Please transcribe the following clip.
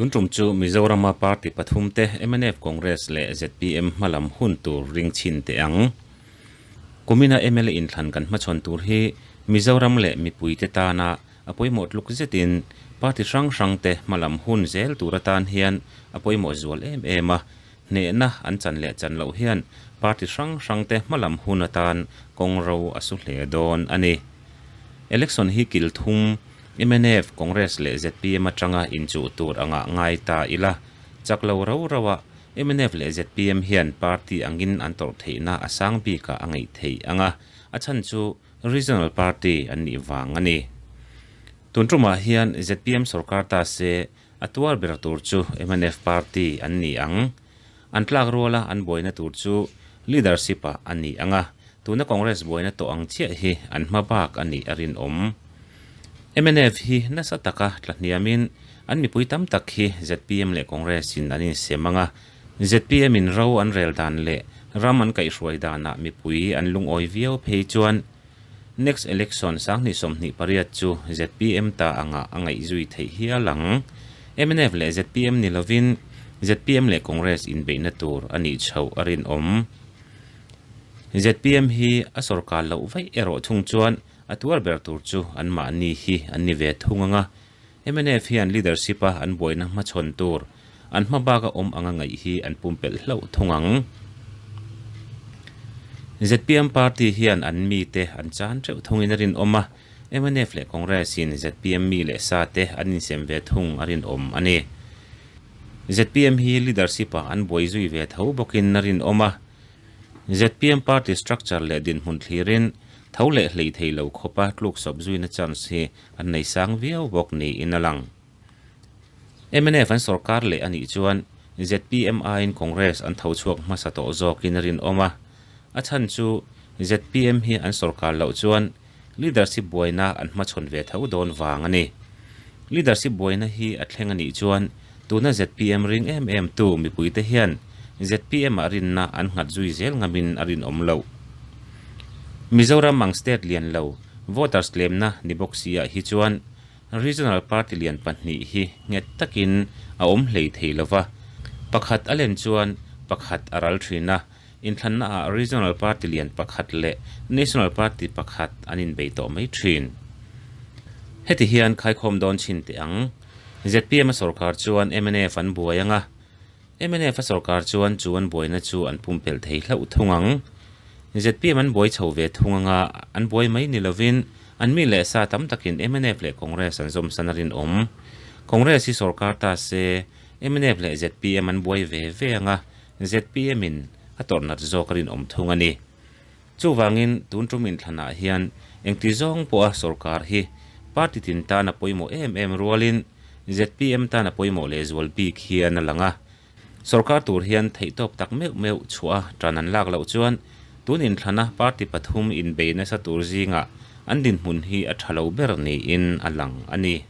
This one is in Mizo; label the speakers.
Speaker 1: Tun tum chu Mizorama party pathumte mnf, Congress leh zpm hmalam hun tur ring chhin teh ang. Kumina mla inthlan kan hmachhawn tur hi Mizoram leh mipuite tana a pawimawh tluk zetin party hrang hrangte hmalam hun zel tur atan hian a pawimawh zual em em a, hnehna an chan leh chan loh hian party hrang hrangte hmalam hun atan kawng ro a su hle dawn a ni. Election hi kil thum mnf, Congress leh zpm atanga inchuh tur anga ngai ta ila, chak lo rau rau a, mnf leh zpm hian party angin an tawrh theihna a sang bikah a ngaih theih ang a, a chhan chu Regional Party an nih vang a ni. Tun tumah hian zpm sorkar ta se a tuar ber tur chu mnf party an ni ang. An tlak ruala an buaina tur chu leadership ah a ni ang a, tuna Congress buaina tawh ang chiah hi an hma bak a nih a rinawm. Mnf hi nasa taka tla hniamin an mipui tam tak hi zpm leh Congress in an insem ang a, zpm in ro an rel dan leh ram an kaihhruai danah mipui an lungawi viau phei chuan next election 2028 chu zpm ta angah a ngaihzui theih hial ang. Mnf leh zpm ni lovin zpm leh Congress inbeihna tur a nih chhoh a rinawm. Zpm hi a sorkar loh vaih erawh thung chuan a tuar ber tur chu anmahni hi an ni ve thung ang a, mnf hian leadership a an buaina hmachhawn tur an hma baka awm anga ngaih hi an pumpelh hlauh thung ang. Zpm party hian an mite an chan teuh thungin a rinawm a, mnf leh Congress in zpm mi leh sa te an insem ve thung a rinawm a ni. Zpm hi leadership ah an buai zui ve tho bawkin a rinawm a, Zpm party structure leh dinhmun thlirin tho leh hlei thei lo khawpa tluksawp zuina chance hi an nei sang viau bawk niin a lang. Mnf an sorkar leh a nih chuan zpm aiin Congress an tho chhuak hmasa tawh zawkin a rinawm a, a chhan chu zpm hi an sorkar loh chuan leadership buaina an hmachhawn ve tho dawn vang a ni. Leadership buaina hi a thleng a nih chuan tuna zpm ring em em tu mipuite hian zpm ah rinna an nghat zui zel ngamin a rinawm loh. Mizoram ang state lian lo voters tlemna ni bawk si ah hi chuan Regional party lian pahnih hi nghet takin a awm hlei thei lo va, pakhat a len chuan pakhat a ral thin a, inthlanna ah Regional party lian pakhat leh National party pakhat an inbei tawh mai thin. Heti hian khaikhawm dawn chhin teh ang. Zpm a sorkar chuan mnf an buai ang a, mnf a sorkar chuan chu an buaina chu an pumpelh thei hlauh thung ang. Zpm an buai chho ve thung ang a, an buai mai ni lovin an mi leh sa tam takin mnf leh Congress an zawmsan a rinawm. Congress hi sorkar ta se mnf leh zpm an buai ve ve ang a, zpm in a tawrh nat zawk a rinawm thung a ni. Chuvangin tun tum inthlanah hian engti zawng pawha sorkar hi party tin tan a pawimawh em em rualin zpm tan a pawimawh lehzual bik hian a lang a. Sorkar tur hian theihtawp tak meuh meuh chhuah a tan an lak loh chuan tun inthlana party pathum inbei nasa tur zingah an dinhmun hi a tha lo ber niin a lang a ni.